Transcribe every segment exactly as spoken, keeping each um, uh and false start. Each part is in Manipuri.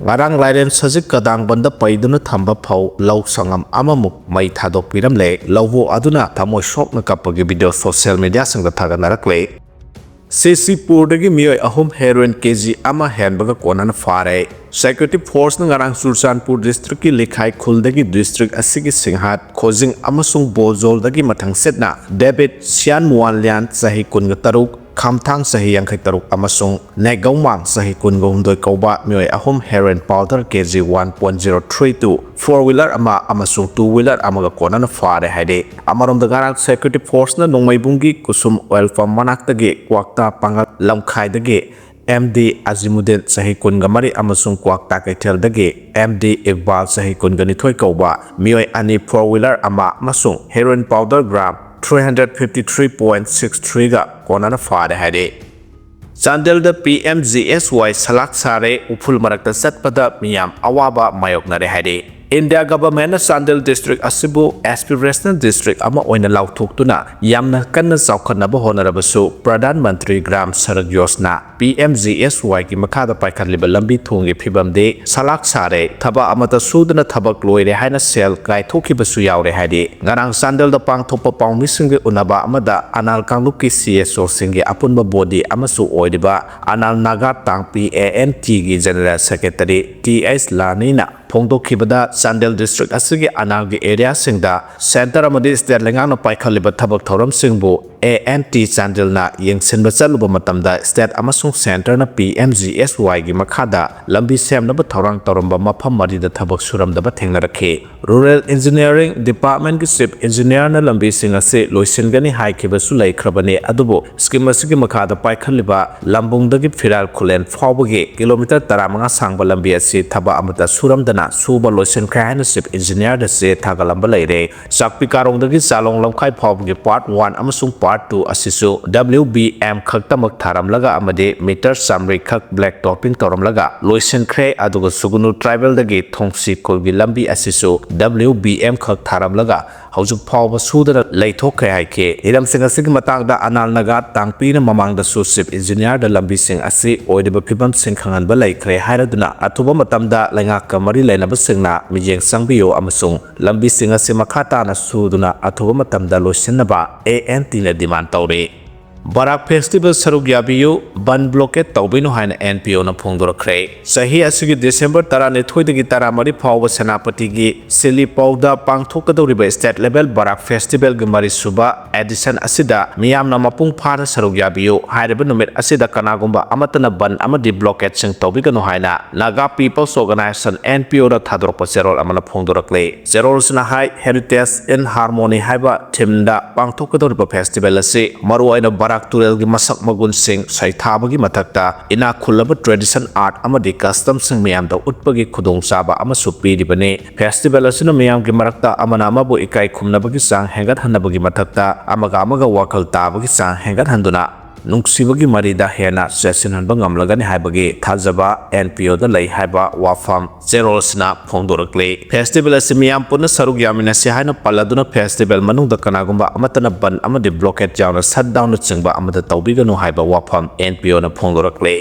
ꯉꯔꯥꯡ ꯂꯥꯏꯔꯦꯟ ꯁꯖꯤꯛ ꯀꯗꯥꯡꯕꯟꯗ ꯄꯩꯗꯨꯅ ꯊꯝꯕ ꯐꯧ ꯂꯧ ꯁꯪꯉꯝ ꯑꯃꯃꯨꯛ ꯃꯩ ꯊꯥꯗꯣꯛꯄꯤꯔꯝꯂꯦ꯫ ꯂꯧꯕꯨꯛ ꯑꯗꯨꯅ ꯊꯃꯣꯏ ꯁꯣꯛꯅ ꯀꯞꯄꯒꯤ ꯚꯤꯗꯤꯑꯣ ꯁꯣꯁꯤꯌꯦꯜ ꯃꯤꯗꯤꯌꯥꯁꯤꯡꯗ ꯊꯥꯒꯠꯅꯔꯛꯂꯦ꯫ ꯁꯤꯁꯤꯄꯨꯔꯗꯒꯤ ꯃꯤꯑꯣꯏ ꯑꯍꯨꯝ ꯍꯦꯔꯣꯏꯟ ꯀꯦꯖꯤ ꯑꯃ ꯍꯦꯟꯕꯒ ꯀꯣꯟꯅꯅ ꯐꯥꯔꯦ꯫ ꯁꯦꯀ꯭ꯌꯨꯔꯤꯇꯤ ꯐꯣꯔꯁꯅ ꯉꯔꯥꯡ ꯆꯨꯔꯆꯥꯟꯄꯨꯔ ꯗꯤꯁꯇ꯭ꯔꯤꯛꯀꯤ ꯂꯤꯈꯥꯏ ꯈꯨꯜꯗꯒꯤ ꯗꯤꯁꯇ꯭ꯔꯤꯛ ꯑꯁꯤꯒꯤ ꯁꯤꯡꯍꯥꯠ ꯈꯣꯖꯤꯡ ꯑꯃꯁꯨꯡ ꯕꯣꯖꯣꯜꯗꯒꯤ ꯃꯊꯪꯁꯤꯠꯅ ꯗꯦꯕꯤꯠ ꯁꯤꯌꯥꯟ ꯃꯨꯋꯥꯟꯂꯤꯌꯥꯟ ꯆꯍꯤ ꯀꯨꯟꯒ ꯇꯔꯨꯛ, ꯈꯥꯝꯊꯥꯡ ꯆꯍꯤ ꯌꯥꯡꯈꯩ ꯇꯔꯨꯛ ꯑꯃꯁꯨꯡ ꯅꯦꯒꯧꯃꯥꯡ ꯆꯍꯤ ꯀꯨꯟꯒ ꯍꯨꯝꯗꯣꯏ ꯀꯧꯕ ꯃꯤꯑꯣꯏ ꯑꯍꯨꯝ heroin powder K G one point zero three two, four wheeler ꯑꯃ ꯑꯃꯁꯨꯡ ꯇꯨ ꯋꯤꯂꯔ ꯑꯃꯒ ꯀꯣꯟꯅꯅ ꯐꯥꯔꯦ ꯍꯥꯏꯔꯤ꯫ ꯑꯃꯔꯣꯝꯗ ꯉꯔꯥꯡ ꯁꯦꯀ꯭ꯌꯨꯔꯤꯇꯤ ꯐꯣꯔꯁꯅ ꯅꯣꯡꯃꯩꯕꯨꯡꯒꯤ ꯀꯨꯁꯨꯝ ꯑꯣꯏꯜ ꯄꯝ ꯃꯅꯥꯛꯇꯒꯤ ꯀ꯭ꯋꯥꯛꯇꯥ ꯄꯥꯡꯒꯜ ꯂꯝꯈꯥꯏꯗꯒꯤ ꯑꯦꯝ ꯗꯤ ꯑꯖꯤꯃꯨꯗꯤꯟ ꯆꯍꯤ ꯀꯨꯟꯒ ꯃꯔꯤ ꯑꯃꯁꯨꯡ ꯀ꯭ꯋꯥꯛꯇꯥ ꯀꯩꯊꯦꯜꯗꯒꯤ ꯑꯦꯝ ꯗꯤ ꯏꯛꯕꯥꯜ ꯆꯍꯤ ꯀꯨꯟꯒ ꯅꯤꯊꯣꯏ ꯀꯧꯕ ꯃꯤꯑꯣꯏ ꯑꯅꯤ ꯐꯣꯔ ꯋꯤꯂꯔ ꯑꯃ ꯑꯃꯁꯨꯡ heroin powder gram three hundred fifty three point six ꯊ꯭ꯔꯤꯒ ꯀꯣꯟꯅꯅ ꯐꯥꯔꯦ ꯍꯥꯏꯔꯤ꯫ ꯆꯥꯟꯗꯦꯜꯗ ꯄꯤ ꯑꯦꯝ ꯖꯤ ꯑꯦꯁ ꯋꯥꯏ ꯁꯂꯥꯛ ꯁꯥꯔꯦ, ꯎꯐꯨꯜ ꯃꯔꯛꯇ ꯆꯠꯄꯗ ꯃꯤꯌꯥꯝ ꯑꯋꯥꯕ ꯃꯥꯌꯣꯛꯅꯔꯦ ꯍꯥꯏꯔꯤ꯫ ꯏꯟꯗꯤꯌꯥ ꯒꯚꯔꯟꯃꯦꯟꯠꯅ ꯆꯥꯟꯗꯦꯜ ꯗꯤꯁꯇ꯭ꯔꯤꯛ ꯑꯁꯤꯕꯨ ꯑꯦꯁꯄꯤꯔꯦꯁꯅꯦꯜ ꯗꯤꯁꯇ꯭ꯔꯤꯛ ꯑꯃ ꯑꯣꯏꯅ ꯂꯥꯎꯊꯣꯛꯇꯨꯅ ꯌꯥꯝꯅ ꯀꯟꯅ ꯆꯥꯎꯈꯠꯅꯕ ꯍꯣꯠꯅꯔꯕꯁꯨ, Pradhan Mantri Gram Sadak Yojana, P M G S ꯋꯥꯏꯒꯤ ꯃꯈꯥꯗ ꯄꯥꯏꯈꯠꯂꯤꯕ ꯂꯝꯕꯤ ꯊꯣꯡꯒꯤ ꯐꯤꯕꯝꯗꯤ ꯁꯂꯥꯛ ꯁꯥꯔꯦ, ꯊꯕꯛ ꯑꯃꯠꯇ ꯁꯨꯗꯅ ꯊꯕꯛ ꯂꯣꯏꯔꯦ ꯍꯥꯏꯅ ꯁꯦꯜ ꯀꯥꯏꯊꯣꯛꯈꯤꯕꯁꯨ ꯌꯥꯎꯔꯦ ꯍꯥꯏꯔꯤ꯫ ꯉꯔꯥꯡ ꯆꯥꯟꯗꯦꯜꯗ ꯄꯥꯡꯊꯣꯛꯄ ꯄꯥꯎꯃꯤꯁꯤꯡꯒꯤ ꯎꯅꯕ ꯑꯃꯗ ꯑꯅꯥꯜ ꯀꯥꯡꯂꯨꯞꯀꯤ ꯁꯤ ꯑꯦꯁ ꯑꯣꯁꯤꯡꯒꯤ ꯑꯄꯨꯟꯕ ꯕꯣꯗꯤ ꯑꯃꯁꯨ ꯑꯣꯏꯔꯤꯕ ꯑꯅꯥꯜ ꯅꯥꯒꯥ ꯇꯥꯡꯄꯤ ꯑꯦ ꯑꯦꯟ ꯇꯤꯒꯤ ꯖꯦꯅꯔꯦꯜ ꯁꯦꯀ꯭ꯔꯦꯇꯔꯤ ꯇꯤ ꯑꯩꯆ ꯂꯥꯅꯤꯅ ꯐꯣꯡꯗꯣꯛꯈꯤꯕꯗ, ꯆꯥꯟꯗꯦꯜ ꯗꯤꯁꯇ꯭ꯔꯤꯛ ꯑꯁꯤꯒꯤ ꯑꯅꯥꯜꯒꯤ ꯑꯦꯔꯤꯌꯥꯁꯤꯡꯗ ꯁꯦꯟꯇꯔ ꯑꯃꯗꯤ ꯁ꯭ꯇꯦꯠ ꯂꯩꯉꯥꯛꯅ ꯄꯥꯏꯈꯠꯂꯤꯕ ꯊꯕꯛ ꯊꯧꯔꯝꯁꯤꯡꯕꯨ ꯑꯦ ꯑꯦꯟ ꯇꯤ ꯆꯥꯟꯗꯦꯜꯅ ꯌꯦꯡꯁꯤꯟꯕ ꯆꯠꯂꯨꯕ ꯃꯇꯝꯗ, ꯁ꯭ꯇꯦꯠ ꯑꯃꯁꯨꯡ ꯁꯦꯟꯇꯔꯅ ꯄꯤ ꯑꯦꯝ ꯖꯤ ꯑꯦꯁ ꯋꯥꯏꯒꯤ ꯃꯈꯥꯗ ꯂꯝꯕꯤ ꯁꯦꯝꯅꯕ ꯊꯧꯔꯥꯡ ꯇꯧꯔꯝꯕ ꯃꯐꯝ ꯃꯔꯤꯗ ꯊꯕꯛ ꯁꯨꯔꯝꯗꯕ ꯊꯦꯡꯅꯔꯛꯈꯤ꯫ ꯔꯨꯔꯦꯜ ꯏꯟꯖꯤꯅꯤꯌꯔꯤꯡ ꯗꯤꯄꯥꯔꯠꯃꯦꯟꯠꯀꯤ ꯆꯤꯐ ꯏꯟꯖꯤꯅꯤꯌꯔꯅ ꯂꯝꯕꯤꯁꯤꯡ ꯑꯁꯤ ꯂꯣꯏꯁꯤꯟꯒꯅꯤ ꯍꯥꯏꯈꯤꯕꯁꯨ ꯂꯩꯈ꯭ꯔꯕꯅꯤ, ꯑꯗꯨꯕꯨ ꯁ꯭ꯀꯤꯝ ꯑꯁꯤꯒꯤ ꯃꯈꯥꯗ ꯄꯥꯏꯈꯠꯂꯤꯕ ꯂꯝꯕꯨꯡꯗꯒꯤ ꯐꯤꯔꯥꯜ ꯈꯨꯂꯦꯟ ꯐꯥꯎꯕꯒꯤ ꯀꯤꯂꯣꯃꯤꯇꯔ ꯇꯔꯥꯃꯉꯥ ꯁꯥꯡꯕ ꯂꯝꯕꯤ ꯑꯁꯤ ꯊꯕꯛ ꯑꯃꯠꯇ ꯁꯨꯔꯝꯗꯅ ꯁꯨꯕ ꯂꯣꯏꯁꯤꯟꯈ꯭ꯔꯦ ꯍꯥꯏꯅ ꯆꯤꯐ ꯏꯟꯖꯤꯅꯤꯌꯔꯗ ꯆꯦ ꯊꯥꯒꯠꯂꯝꯕ ꯂꯩꯔꯦ꯫ ꯆꯥꯛꯄꯤ ꯀꯥꯔꯣꯡꯗꯒꯤ ꯆꯥꯂꯣꯡ ꯂꯝꯈꯥꯏ ꯐꯥꯎꯕꯒꯤ ꯄꯥꯔꯠ ꯋꯥꯟ ꯑꯃꯁꯨꯡ ꯄꯥꯔꯠ ꯇꯨ ꯑꯁꯤꯁꯨ ꯗꯕ꯭ꯂꯤꯎ ꯕꯤ ꯑꯦꯝ ꯈꯛꯇꯃꯛ ꯊꯥꯔꯝꯂꯒ ꯑꯃꯗꯤ ꯃꯤꯇꯔ ꯆꯥꯃꯔꯤ ꯈꯛ ꯕ꯭ꯂꯦꯛ ꯇꯣꯞꯄꯤꯡ ꯇꯧꯔꯝꯂꯒ ꯂꯣꯏꯁꯤꯟꯈ꯭ꯔꯦ꯫ ꯑꯗꯨꯒ ꯁꯨꯒꯨꯅꯨ ꯇ꯭ꯔꯥꯏꯕꯦꯜꯗꯒꯤ ꯊꯣꯡꯁꯤ ꯈꯨꯜꯒꯤ ꯂꯝꯕꯤ ꯑꯁꯤꯁꯨ ꯗꯕ꯭ꯂꯤꯎ ꯕꯤ ꯑꯦꯝ ꯈꯛ ꯊꯥꯔꯝꯂꯒ ꯍꯧꯖꯤꯛ ꯐꯥꯎꯕ ꯁꯨꯗꯅ ꯂꯩꯊꯣꯛꯈ꯭ꯔꯦ ꯍꯥꯏꯈꯤ꯫ ꯍꯤꯔꯝꯁꯤꯡ ꯑꯁꯤꯒꯤ ꯃꯇꯥꯡꯗ ꯑꯅꯥꯜ ꯅꯥꯒꯥ ꯇꯥꯡꯄꯤꯅ ꯃꯃꯥꯡꯗꯁꯨ ꯆꯤꯐ ꯏꯟꯖꯤꯅꯤꯌꯥꯔꯗ ꯂꯝꯕꯤꯁꯤꯡ ꯑꯁꯤ ꯑꯣꯏꯔꯤꯕ ꯐꯤꯕꯝꯁꯤꯡ ꯈꯪꯍꯟꯕ ꯂꯩꯈ꯭ꯔꯦ ꯍꯥꯏꯔꯗꯨꯅ ꯑꯊꯨꯕ ꯃꯇꯝꯗ ꯂꯩꯉꯥꯛꯀ ꯃꯔꯤ ꯂꯩꯅꯕꯁꯤꯡꯅ ꯃꯤꯠꯌꯦꯡ ꯆꯪꯕꯤꯌꯨ ꯑꯃꯁꯨꯡ ꯂꯝꯕꯤꯁꯤꯡ ꯑꯁꯤ ꯃꯈꯥ ꯇꯥꯅ ꯁꯨꯗꯨꯅ ꯑꯊꯨꯕ ꯃꯇꯝꯗ ꯂꯣꯏꯁꯤꯟꯅꯕ ꯑꯦ ꯑꯦꯟ ꯇꯤꯅ ꯗꯤꯃꯥꯟ ꯇꯧꯔꯤ꯫ ꯕꯔꯥꯛ ꯐꯦꯁꯇꯤꯚꯦꯜ ꯁꯔꯨꯛ ꯌꯥꯕꯤꯌꯨ, ꯕꯟ ꯕ꯭ꯂꯣꯀꯦꯠ ꯇꯧꯕꯤꯅꯨ ꯍꯥꯏꯅ ꯑꯦꯟ ꯄꯤ ꯑꯣꯅ ꯐꯣꯡꯗꯣꯔꯛꯈ꯭ꯔꯦ꯫ ꯆꯍꯤ ꯑꯁꯤꯒꯤ ꯗꯤꯁꯦꯝꯕꯔ ꯇꯔꯥꯅꯤꯊꯣꯏꯗꯒꯤ ꯇꯔꯥꯃꯔꯤ ꯐꯥꯎꯕ ꯁꯦꯅꯥꯄꯇꯤꯒꯤ ꯁꯤꯂꯤꯄꯥꯎꯗ ꯄꯥꯡꯊꯣꯛꯀꯗꯧꯔꯤꯕ ꯁ꯭ꯇꯦꯠ ꯂꯦꯚꯦꯜ ꯕꯔꯥꯛ ꯐꯦꯁꯇꯤꯚꯦꯜꯒꯤ ꯃꯔꯤꯁꯨꯕ ꯑꯦꯗꯤꯁꯟ ꯑꯁꯤꯗ ꯃꯤꯌꯥꯝꯅ ꯃꯄꯨꯡ ꯐꯥꯅ ꯁꯔꯨꯛ ꯌꯥꯕꯤꯌꯨ꯫ ꯍꯥꯏꯔꯤꯕ ꯅꯨꯃꯤꯠ ꯑꯁꯤꯗ ꯀꯅꯥꯒꯨꯝꯕ ꯑꯃꯠꯇꯅ ꯕꯟ ꯑꯃꯗꯤ ꯕ꯭ꯂꯣꯀꯦꯠꯁꯤꯡ ꯇꯧꯕꯤꯒꯅꯨ ꯍꯥꯏꯅ Naga people's organization, N P ꯑꯣꯅ ꯊꯥꯗꯣꯔꯛꯄ ꯆꯦꯔꯣꯜ ꯑꯃꯅ ꯐꯣꯡꯗꯣꯔꯛꯂꯤ꯫ ꯆꯦꯔꯣꯜꯁꯤꯅ ꯍꯥꯏ, Heritage in Harmony ꯍꯥꯏꯕ ꯊꯤꯝꯗ ꯄꯥꯡꯊꯣꯛꯀꯗꯧꯔꯤꯕ ꯐꯦꯁꯇꯤꯚꯦꯜ ꯑꯁꯤ ꯃꯔꯨꯑꯣꯏꯅ ꯕꯔꯥꯛ ꯇꯨꯔꯦꯜꯒꯤ ꯃꯁꯛ ꯃꯒꯨꯟꯁꯤꯡ ꯁꯩꯊꯥꯕꯒꯤ ꯃꯊꯛꯇ ꯏꯅꯥꯛ ꯈꯨꯜꯂꯕ ꯇ꯭ꯔꯦꯗꯤꯁꯟ, ꯑꯥꯔꯠ ꯑꯃꯗꯤ ꯀꯁꯇꯝꯁꯤꯡ ꯃꯌꯥꯝꯗ ꯎꯠꯄꯒꯤ ꯈꯨꯗꯣꯡꯆꯥꯕ ꯑꯃꯁꯨ ꯄꯤꯔꯤꯕꯅꯤ꯫ ꯐꯦꯁꯇꯤꯚꯦꯜ ꯑꯁꯤꯅ ꯃꯤꯌꯥꯝꯒꯤ ꯃꯔꯛꯇ ꯑꯃꯅ ꯑꯃꯕꯨ ꯏꯀꯥꯏ ꯈꯨꯝꯅꯕꯒꯤ ꯆꯥꯡ ꯍꯦꯟꯒꯠꯍꯟꯅꯕꯒꯤ ꯃꯊꯛꯇ ꯑꯃꯒ ꯑꯃꯒ ꯋꯥꯈꯜ ꯇꯥꯕꯒꯤ ꯆꯥꯡ ꯍꯦꯟꯒꯠꯍꯟꯗꯨꯅ ꯅꯨꯡꯁꯤꯕꯒꯤ ꯃꯔꯤꯗ ꯍꯦꯟꯅ ꯆꯦꯠꯁꯤꯟꯍꯟꯕ ꯉꯝꯂꯒꯅꯤ ꯍꯥꯏꯕꯒꯤ ꯊꯥꯖꯕ ꯑꯦꯟ ꯄꯤ ꯑꯣꯗ ꯂꯩ ꯍꯥꯏꯕ ꯋꯥꯐꯝ ꯆꯦꯔꯣꯜꯁꯤꯅ ꯐꯣꯡꯗꯣꯔꯛꯂꯤ꯫ ꯐꯦꯁꯇꯤꯚꯦꯜ ꯑꯁꯤ ꯃꯤꯌꯥꯝ ꯄꯨꯟꯅ ꯁꯔꯨꯛ ꯌꯥꯃꯤꯟꯅꯁꯤ ꯍꯥꯏꯅ ꯄꯜꯂꯗꯨꯅ ꯐꯦꯁꯇꯤꯚꯦꯜ ꯃꯅꯨꯡꯗ ꯀꯅꯥꯒꯨꯝꯕ ꯑꯃꯠꯇꯅ ꯕꯟ ꯑꯃꯗꯤ ꯕ꯭ꯂꯣꯀꯦꯠ ꯌꯥꯎꯅ ꯁꯠ ꯗꯥꯎꯟꯅꯆꯤꯡꯕ ꯑꯃꯠꯇ ꯇꯧꯕꯤꯒꯅꯨ ꯍꯥꯏꯕ ꯋꯥꯐꯝ ꯑꯦꯟ ꯄꯤ ꯑꯣꯅ ꯐꯣꯡꯗꯣꯔꯛꯂꯤ꯫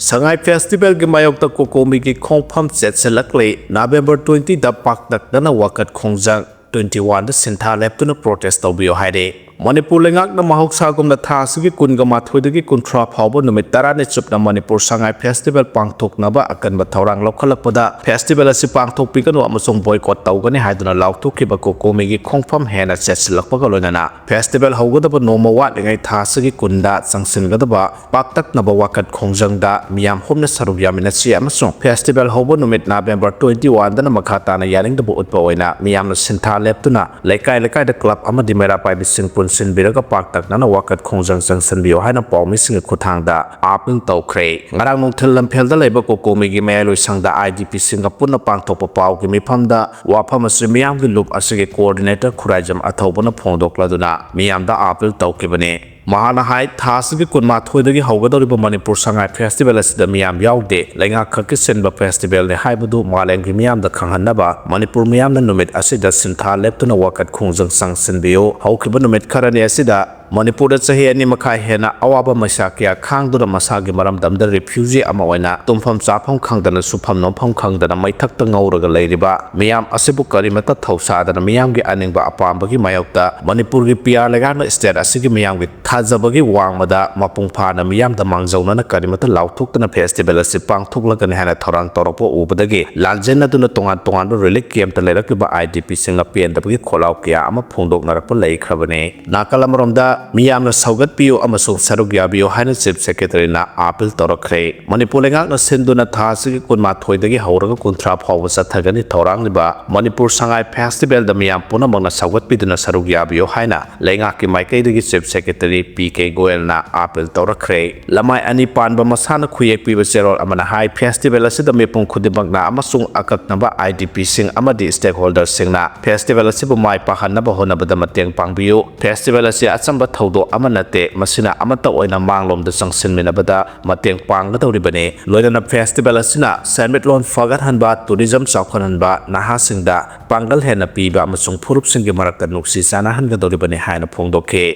ꯁꯉꯥꯏ ꯐꯦꯁꯇꯤꯚꯦꯜꯒꯤ ꯃꯥꯌꯣꯛꯇ ꯀꯣꯀꯣꯃꯤꯒꯤ ꯈꯣꯡꯐꯝ ꯆꯦꯠꯁꯤꯜꯂꯛꯂꯤ꯫ ꯅꯕꯦꯝꯕꯔ ꯇ꯭ꯋꯦꯟꯇꯤꯗ ꯄꯥꯛꯇꯛꯅꯅ ꯋꯥꯀꯠ ꯈꯣꯡꯖꯪ, ꯇ꯭ꯋꯦꯟꯇꯤ ꯋꯥꯟꯗ ꯁꯤꯟꯊꯥ ꯂꯦꯞꯇꯨꯅ ꯄ꯭ꯔꯣꯇꯦꯁ ꯇꯧꯕꯤꯌꯨ ꯍꯥꯏꯔꯦ꯫ ꯃꯅꯤꯄꯨꯔ ꯂꯩꯉꯥꯛꯅ ꯃꯍꯧꯁꯥꯒꯨꯝꯅ ꯊꯥ ꯑꯁꯤꯒꯤ ꯀꯨꯟꯒ ꯃꯥꯊꯣꯏꯗꯒꯤ ꯀꯨꯟꯊ꯭ꯔꯥ ꯐꯥꯎꯕ ꯅꯨꯃꯤꯠ ꯇꯔꯥꯅꯤ ꯆꯨꯞꯅ ꯃꯅꯤꯄꯨꯔ ꯁꯉꯥꯏ ꯐꯦꯁꯇꯤꯚꯦꯜ ꯄꯥꯡꯊꯣꯛꯅꯕ ꯑꯀꯟꯕ ꯊꯧꯔꯥꯡ ꯂꯧꯈꯠꯂꯛꯄꯗ ꯐꯦꯁꯇꯤꯚꯦꯜ ꯑꯁꯤ ꯄꯥꯡꯊꯣꯛꯄꯤꯒꯅꯨ ꯑꯃꯁꯨꯡ ꯕꯣꯏꯀꯣꯠ ꯇꯧꯒꯅꯤ ꯍꯥꯏꯗꯨꯅ ꯂꯥꯎꯊꯣꯛꯈꯤꯕ ꯀꯣꯀꯣꯃꯤꯒꯤ ꯈꯣꯡꯐꯝ ꯍꯦꯟꯅ ꯆꯦꯠꯁꯤꯜꯂꯛꯄꯒ ꯂꯣꯏꯅꯅ ꯐꯦꯁꯇꯤꯚꯦꯜ ꯍꯧꯒꯗꯕ ꯅꯣꯡꯃ ꯋꯥꯠꯂꯤꯉꯩ ꯊꯥ ꯑꯁꯤꯒꯤ ꯀꯨꯟꯗ ꯆꯪꯁꯤꯟꯒꯗꯕ ꯄꯥꯛꯇꯛꯅꯕ ꯋꯥꯀꯠ ꯈꯣꯡꯖꯪꯗ ꯃꯤꯌꯥꯝ ꯄꯨꯝꯅ ꯁꯔꯨꯛ ꯌꯥꯃꯤꯟꯅꯁꯤ ꯑꯃꯁꯨꯡ ꯐꯦꯁꯇꯤꯚꯦꯜ ꯍꯧꯕ ꯅꯨꯃꯤꯠ ꯅꯕꯦꯝꯕꯔ ꯇ꯭ꯋꯦꯟꯇꯤ ꯋꯥꯟꯗꯅ ꯃꯈꯥ ꯇꯥꯅ ꯌꯥꯅꯤꯡꯗꯕ ꯎꯠꯄ ꯑꯣꯏꯅ ꯃꯤꯌꯥꯝꯅ ꯁꯤꯟꯊꯥ ꯂꯦꯞꯇꯨꯅ ꯂꯩꯀꯥꯏ ꯂꯩꯀꯥꯏꯗ ꯀ꯭ꯂꯕ ꯑꯃꯗꯤ ꯃꯩꯔꯥ ꯄꯥꯏꯕꯤꯁꯤꯡ ꯄꯨꯟꯁꯤꯟꯕꯤꯔꯒ ꯄꯥꯛꯇꯛꯅꯅ ꯋꯥꯀꯠ ꯈꯣꯡꯖꯪ ꯆꯪꯁꯤꯟꯕꯤꯌꯨ ꯍꯥꯏꯅ ꯄꯥꯎꯃꯤꯁꯤꯡꯒꯤ ꯈꯨꯠꯊꯥꯡꯗ ꯑꯥꯄꯤꯜ ꯇꯧꯈ꯭ꯔꯦ꯫ ꯉꯔꯥꯡ ꯅꯨꯡꯊꯤꯜ ꯂꯝꯐꯦꯜꯗ ꯂꯩꯕ ꯀꯣꯀꯣꯃꯤꯒꯤ ꯃꯌꯥꯏꯂꯣꯏꯁꯪꯗ ꯑꯥꯏ ꯗꯤ ꯄꯤꯁꯤꯡꯒ ꯄꯨꯟꯅ ꯄꯥꯡꯊꯣꯛꯄ ꯄꯥꯎꯒꯤ ꯃꯤꯐꯝꯗ ꯋꯥꯐꯝ ꯑꯁꯤ ꯃꯤꯌꯥꯝꯒꯤ ꯂꯨꯞ ꯑꯁꯤꯒꯤ ꯀꯣꯑꯣꯔꯗꯤꯅꯦꯇꯔ ꯈꯨꯔꯥꯏꯖꯝ ꯑꯊꯧꯕꯅ ꯐꯣꯡꯗꯣꯛꯂꯗꯨꯅ ꯃꯤꯌꯥꯝꯗ ꯑꯥꯄꯤꯜ ꯇꯧꯈꯤꯕꯅꯤ꯫ ꯃꯍꯥꯛꯅ ꯍꯥꯏ, ꯊꯥ ꯑꯁꯤꯒꯤ ꯀꯨꯟꯃꯥꯊꯣꯏꯗꯒꯤ ꯍꯧꯒꯗꯧꯔꯤꯕ ꯃꯅꯤꯄꯨꯔ ꯁꯉꯥꯏ ꯐꯦꯁꯇꯤꯚꯦꯜ ꯑꯁꯤꯗ ꯃꯤꯌꯥꯝ ꯌꯥꯎꯗꯦ, ꯂꯩꯉꯥꯛ ꯈꯛꯀꯤ ꯁꯤꯟꯕ ꯐꯦꯁꯇꯤꯚꯦꯜꯅꯤ ꯍꯥꯏꯕꯗꯨ ꯃꯥꯂꯦꯝꯒꯤ ꯃꯤꯌꯥꯝꯗ ꯈꯪꯍꯟꯅꯕ ꯃꯅꯤꯄꯨꯔ ꯃꯤꯌꯥꯝꯅ ꯅꯨꯃꯤꯠ ꯑꯁꯤꯗ ꯁꯤꯟꯊꯥ ꯂꯦꯞꯇꯨꯅ ꯋꯥꯀꯠ ꯈꯣꯡꯖꯪ ꯆꯪꯁꯤꯟꯕꯤꯌꯨ꯫ ꯍꯧꯈꯤꯕ ꯅꯨꯃꯤꯠ ꯈꯔꯅꯤ ꯑꯁꯤꯗ ꯃꯅꯤꯄꯨꯔꯗ ꯆꯍꯤ ꯑꯅꯤ ꯃꯈꯥꯏ ꯍꯦꯟꯅ ꯑꯋꯥꯕ ꯃꯩꯁꯥ ꯀꯌꯥ ꯈꯥꯡꯗꯨꯅ ꯃꯁꯥꯒꯤ ꯃꯔꯝꯗꯝꯗ ꯔꯤꯐ꯭ꯌꯨꯖꯤ ꯑꯃ ꯑꯣꯏꯅ ꯇꯨꯝꯐꯝ ꯆꯥꯐꯝ ꯈꯪꯗꯅ, ꯁꯨꯐꯝ ꯅꯣꯝꯐꯝ ꯈꯪꯗꯅ ꯃꯩꯊꯛꯇ ꯉꯧꯔꯒ ꯂꯩꯔꯤꯕ ꯃꯤꯌꯥꯝ ꯑꯁꯤꯕꯨ ꯀꯔꯤꯃꯠꯇ ꯊꯧꯁꯥꯗꯅ ꯃꯤꯌꯥꯝꯒꯤ ꯑꯅꯤꯡꯕ ꯑꯄꯥꯝꯕꯒꯤ ꯃꯥꯌꯣꯛꯇ ꯃꯅꯤꯄꯨꯔꯒꯤ ꯄꯤ ꯑꯥꯔ ꯂꯩꯉꯥꯛꯅ ꯁ꯭ꯇꯦꯠ ꯑꯁꯤꯒꯤ ꯃꯤꯌꯥꯝꯒꯤ ꯊꯥꯖꯕꯒꯤ ꯋꯥꯡꯃꯗ ꯃꯄꯨꯡ ꯐꯥꯅ ꯃꯤꯌꯥꯝꯗ ꯃꯥꯡꯖꯧꯅꯅ ꯀꯔꯤꯃꯠꯇ ꯂꯥꯎꯊꯣꯛꯇꯅ ꯐꯦꯁꯇꯤꯚꯦꯜ ꯑꯁꯤ ꯄꯥꯡꯊꯣꯛꯂꯒꯅꯤ ꯍꯥꯏꯅ ꯊꯧꯔꯥꯡ ꯇꯧꯔꯛꯄ ꯎꯕꯗꯒꯤ ꯂꯥꯟꯖꯦꯟꯅꯗꯨꯅ ꯇꯣꯉꯥꯟ ꯇꯣꯉꯥꯟꯕ ꯔꯤꯂꯤꯐ ꯀꯦꯝꯞꯇ ꯂꯩꯔꯛꯂꯤꯕ ꯑꯥꯏ ꯗꯤ ꯄꯤꯁꯤꯡꯅ ꯄꯦꯟꯗꯕꯒꯤ ꯈꯣꯜꯂꯥꯎ ꯀꯌꯥ ꯑꯃ ꯐꯣꯡꯗꯣꯛꯅꯔꯛꯄ ꯂꯩꯈ꯭ꯔꯕꯅꯤ꯫ ꯅꯥꯀꯜ ꯑꯃꯔꯣꯝꯗ ꯃꯤꯌꯥꯝꯅ ꯁꯧꯒꯠꯄꯤꯌꯨ ꯑꯃꯁꯨꯡ ꯁꯔꯨꯛ ꯌꯥꯕꯤꯌꯨ ꯍꯥꯏꯅ ꯆꯤꯐ ꯁꯦꯀ꯭ꯔꯦꯇꯔꯤꯅ ꯑꯥꯄꯤꯜ ꯇꯧꯔꯛꯈ꯭ꯔꯦ꯫ ꯃꯅꯤꯄꯨꯔ ꯂꯩꯉꯥꯛꯅ ꯁꯤꯟꯗꯨꯅ ꯊꯥ ꯑꯁꯤꯒꯤ ꯀꯨꯟꯃꯥꯊꯣꯏꯗꯒꯤ ꯍꯧꯔꯒ ꯀꯨꯟꯊ꯭ꯔꯥ ꯐꯥꯎꯕ ꯆꯠꯊꯒꯅꯤ ꯊꯧꯔꯥꯡꯂꯤꯕ ꯃꯅꯤꯄꯨꯔ ꯁꯉꯥꯏ ꯐꯦꯁꯇꯤꯚꯦꯜꯗ ꯃꯤꯌꯥꯝ ꯄꯨꯝꯅꯃꯛꯅ ꯁꯧꯒꯠꯄꯤꯗꯨꯅ ꯁꯔꯨꯛ ꯌꯥꯕꯤꯌꯨ ꯍꯥꯏꯅ ꯂꯩꯉꯥꯛꯀꯤ ꯃꯥꯏꯀꯩꯗꯒꯤ ꯆꯤꯐ ꯁꯦꯀ꯭ꯔꯦꯇꯔꯤ ꯄꯤ ꯀꯦ ꯒꯣꯌꯜꯅ ꯑꯥꯄꯤꯜ ꯇꯧꯔꯛꯈ꯭ꯔꯦ꯫ ꯂꯃꯥꯏ ꯑꯅꯤ ꯄꯥꯟꯕ ꯃꯁꯥꯟꯅ ꯈꯨꯌꯦꯛꯄꯤꯕ ꯆꯦꯔꯣꯜ ꯑꯃꯅ ꯍꯥꯏ, ꯐꯦꯁꯇꯤꯚꯦꯜ ꯑꯁꯤꯗ ꯃꯤꯄꯨꯝ ꯈꯨꯗꯤꯡꯃꯛꯅ ꯑꯃꯁꯨꯡ ꯑꯀꯛꯅꯕ ꯑꯥꯏ ꯗꯤ ꯄꯤꯁꯤꯡ ꯑꯃꯗꯤ ꯁ꯭ꯇꯦꯛꯍꯣꯜꯗꯔꯁꯤꯡꯅ ꯐꯦꯁꯇꯤꯚꯦꯜ ꯑꯁꯤꯕꯨ ꯃꯥꯏ ꯄꯥꯛꯍꯟꯅꯕ ꯍꯣꯠꯅꯕꯗ ꯃꯇꯦꯡ ꯄꯥꯡꯕꯤꯌꯨ꯫ ꯐꯦꯁꯇꯤꯚꯦꯜ ꯑꯁꯤ ꯑꯆꯝꯕ ꯊꯧꯗꯣꯛ ꯑꯃ ꯅꯠꯇꯦ, ꯃꯁꯤꯅ ꯑꯃꯠꯇ ꯑꯣꯏꯅ ꯃꯥꯡꯂꯣꯝꯗ ꯆꯪꯁꯤꯟꯃꯤꯟꯅꯕꯗ ꯃꯇꯦꯡ ꯄꯥꯡꯒꯗꯧꯔꯤꯕꯅꯤ꯫ ꯂꯣꯏꯅꯅ ꯐꯦꯁꯇꯤꯚꯦꯜ ꯑꯁꯤꯅ ꯁꯦꯟꯃꯤꯠꯂꯣꯟ ꯐꯒꯠꯍꯟꯕ, ꯇꯨꯔꯤꯖꯝ ꯆꯥꯎꯈꯠꯍꯟꯕ, ꯅꯍꯥꯁꯤꯡꯗ ꯄꯥꯡꯒꯜ ꯍꯦꯟꯅ ꯄꯤꯕ ꯑꯃꯁꯨꯡ ꯐꯨꯔꯨꯞꯁꯤꯡꯒꯤ ꯃꯔꯛꯇ ꯅꯨꯡꯁꯤ ꯆꯥꯟꯅꯍꯟꯒꯗꯧꯔꯤꯕꯅꯤ ꯍꯥꯏꯅ ꯐꯣꯡꯗꯣꯛꯈꯤ꯫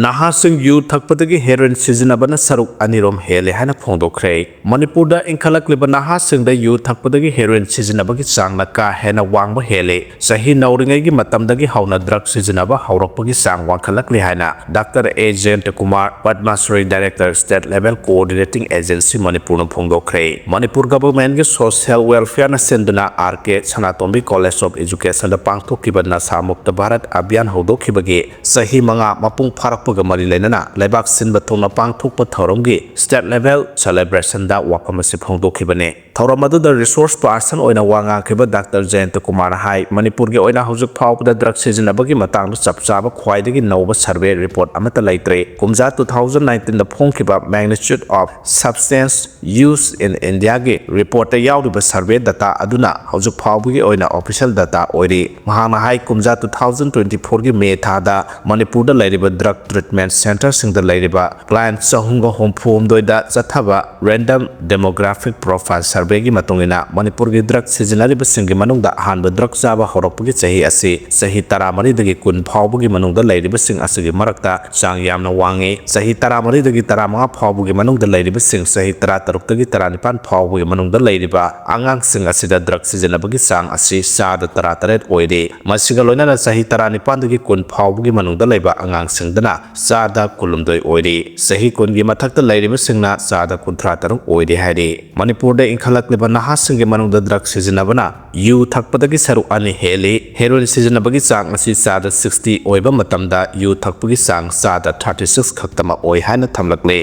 ꯅꯍꯥꯁꯤꯡ ꯌꯨ ꯊꯛꯄꯗꯒꯤ ꯍꯦꯔꯣꯏꯟ ꯁꯤꯖꯤꯟꯅꯕꯅ ꯁꯔꯨꯛ ꯑꯅꯤꯔꯣꯝ ꯍꯦꯜꯂꯦ ꯍꯥꯏꯅ ꯐꯣꯡꯗꯣꯛꯈ꯭ꯔꯦ꯫ ꯃꯅꯤꯄꯨꯔꯗ ꯏꯟꯈꯠꯂꯛꯂꯤꯕ ꯅꯍꯥꯁꯤꯡꯗ ꯌꯨ ꯊꯛꯄꯗꯒꯤ ꯍꯦꯔꯣꯏꯟ ꯁꯤꯖꯤꯟꯅꯕꯒꯤ ꯆꯥꯡꯅ ꯀꯥ ꯍꯦꯟꯅ ꯋꯥꯡꯕ ꯍꯦꯜꯂꯤ꯫ ꯆꯍꯤ ꯅꯧꯔꯤꯉꯩꯒꯤ ꯃꯇꯝꯗꯒꯤ ꯍꯧꯅ ꯗ꯭ꯔꯒ ꯁꯤꯖꯤꯟꯅꯕ ꯍꯧꯔꯛꯄꯒꯤ ꯆꯥꯡ ꯋꯥꯡꯈꯠꯂꯛꯂꯤ ꯍꯥꯏꯅ doctor A Jayantakumar, Padmashri director, state level coordinating agency, ꯃꯅꯤꯄꯨꯔꯅ ꯐꯣꯡꯗꯣꯛꯈ꯭ꯔꯦ꯫ ꯃꯅꯤꯄꯨꯔ ꯒꯚꯔꯟꯃꯦꯟꯠꯀꯤ ꯁꯣꯁꯤꯌꯦꯜ ꯋꯦꯜꯐꯤꯌꯔꯅ ꯁꯤꯟꯗꯨꯅ R K Sanatombi college of ꯏꯖꯨꯀꯦꯁꯟꯗ ꯄꯥꯡꯊꯣꯛꯈꯤꯕ ꯅꯁꯥ ꯃꯨꯛꯇ ꯚꯥꯔꯠ ꯑꯚꯤꯌꯥꯟ ꯍꯧꯗꯣꯛꯈꯤꯕꯒꯤ ꯆꯍꯤ ꯃꯉꯥ ꯃꯄꯨꯡ ꯐꯥꯔꯛꯄꯒ ꯃꯔꯤ ꯂꯩꯅꯅ ꯂꯩꯕꯥꯛ ꯁꯤꯟꯕ ꯊꯨꯡꯅ ꯄꯥꯡꯊꯣꯛꯄ ꯊꯧꯔꯝꯒꯤ ꯁ꯭ꯇꯦꯠ ꯂꯦꯚꯦꯜ ꯁꯦꯂꯦꯕ꯭ꯔꯦꯁꯟꯗ ꯋꯥꯐꯝ ꯑꯁꯤ ꯐꯣꯡꯗꯣꯛꯈꯤꯕꯅꯤ꯫ ꯊꯧꯔꯝ ꯑꯗꯨꯗ resource person ꯑꯣꯏꯅ ꯋꯥ ꯉꯥꯡꯈꯤꯕ ꯗꯥꯛꯇꯔ ꯖꯌꯟꯇ ꯀꯨꯃꯥꯔꯅ ꯍꯥꯏ, ꯃꯅꯤꯄꯨꯔꯒꯤ ꯑꯣꯏꯅ ꯍꯧꯖꯤꯛ ꯐꯥꯎꯕꯗ drug ꯁꯤꯖꯤꯟꯅꯕꯒꯤ ꯃꯇꯥꯡꯗ ꯆꯞ ꯆꯥꯕ ꯈ꯭ꯋꯥꯏꯗꯒꯤ ꯅꯧꯕ survey report ꯑꯃꯠꯇ ꯂꯩꯇ꯭ꯔꯤ꯫ ꯀꯨꯝꯖꯥ two thousand nineteen the ꯐꯣꯡꯈꯤꯕ Magnitude of Substance Use in India ꯒꯤ report ꯇ ꯌꯥꯎꯔꯤꯕ survey data ꯑꯗꯨꯅ ꯍꯧꯖꯤꯛ ꯐꯥꯎꯕꯒꯤ ꯑꯣꯏꯅ official data ꯑꯣꯏꯔꯤ꯫ ꯃꯍꯥꯛꯅ ꯍꯥꯏ, ꯀꯨꯝꯖꯥ two thousand twenty four ꯒꯤ ꯃꯦ ꯊꯥꯗ ꯃꯅꯤꯄꯨꯔꯗ ꯂꯩꯔꯤꯕ drug treatment centre ꯁꯤꯡꯗ ꯂꯩꯔꯤꯕ client ꯆꯍꯨꯝꯒ ꯍꯨꯝꯐꯨ ꯍꯨꯝꯗꯣꯏꯗ ꯆꯠꯊꯕ random demographic profile survey ꯒꯤ ꯃꯇꯨꯡ ꯏꯟꯅ, ꯃꯅꯤꯄꯨꯔꯒꯤ drug ꯁꯤꯖꯤꯟꯅꯔꯤꯕꯁꯤꯡꯒꯤ ꯃꯅꯨꯡꯗ ꯑꯍꯥꯟꯕ drug ꯆꯥꯕ ꯍꯧꯔꯛꯄꯒꯤ ꯆꯍꯤ ꯑꯁꯤ ꯆꯍꯤ ꯇꯔꯥꯃꯔꯤꯗꯒꯤ ꯀꯨꯟ ꯐꯥꯎꯕꯒꯤ ꯃꯅꯨꯡꯗ ꯂꯩꯔꯤꯕꯁꯤꯡ ꯑꯁꯤꯒꯤ ꯃꯔꯛꯇ ꯆꯥꯡ ꯌꯥꯝꯅ ꯋꯥꯡꯏ꯫ ꯆꯍꯤ ꯇꯔꯥꯃꯔꯤꯗꯒꯤ ꯇꯔꯥꯃꯉꯥ ꯐꯥꯎꯕꯒꯤ ꯃꯅꯨꯡꯗ ꯂꯩꯔꯤꯕꯁꯤꯡ, ꯆꯍꯤ ꯇꯔꯥꯇꯔꯨꯛꯇꯒꯤ ꯇꯔꯥꯅꯤꯄꯥꯟ ꯐꯥꯎꯕꯒꯤ ꯃꯅꯨꯡꯗ ꯂꯩꯔꯤꯕ ꯑꯉꯥꯡꯁꯤꯡ ꯑꯁꯤꯗ drug ꯁꯤꯖꯤꯟꯅꯕꯒꯤ ꯆꯥꯡ ꯑꯁꯤ ꯆꯥꯗ ꯇꯔꯥꯇꯔꯦꯠ ꯑꯣꯏꯔꯤ꯫ ꯃꯁꯤꯒ ꯂꯣꯏꯅꯅ ꯆꯍꯤ ꯇꯔꯥꯅꯤꯄꯥꯟꯗꯒꯤ ꯀꯨꯟ ꯐꯥꯎꯕꯒꯤ ꯃꯅꯨꯡꯗ ꯂꯩꯕ ꯑꯉꯥꯡꯁꯤꯡꯗꯅ ꯆꯥꯗ ꯀꯨꯟꯍꯨꯝꯗꯣꯏ ꯑꯣꯏꯔꯤ꯫ ꯆꯍꯤ ꯀꯨꯟꯒꯤ ꯃꯊꯛꯇ ꯂꯩꯔꯤꯕꯁꯤꯡꯅ ꯆꯥꯗ ꯀꯨꯟꯊ꯭ꯔꯥ ꯇꯔꯨꯛ ꯑꯣꯏꯔꯤ ꯍꯥꯏꯔꯤ꯫ ꯃꯅꯤꯄꯨꯔꯗ ꯏꯟꯈꯠꯂꯛꯂꯤꯕ ꯅꯍꯥꯁꯤꯡꯒꯤ ꯃꯅꯨꯡꯗ drug ꯁꯤꯖꯤꯟꯅꯕꯅ ꯌꯨ ꯊꯛꯄꯗꯒꯤ ꯁꯔꯨꯛ ꯑꯅꯤ ꯍꯦꯜꯂꯤ꯫ Heroin ꯁꯤꯖꯤꯟꯅꯕꯒꯤ ꯆꯥꯡ ꯑꯁꯤ ꯆꯥꯗ sixty ꯑꯣꯏꯕ ꯃꯇꯝꯗ, ꯌꯨ ꯊꯛꯄꯒꯤ ꯆꯥꯡ ꯆꯥꯗ thirty six ꯈꯛꯇꯃꯛ ꯑꯣꯏ ꯍꯥꯏꯅ ꯊꯝꯂꯛꯂꯤ꯫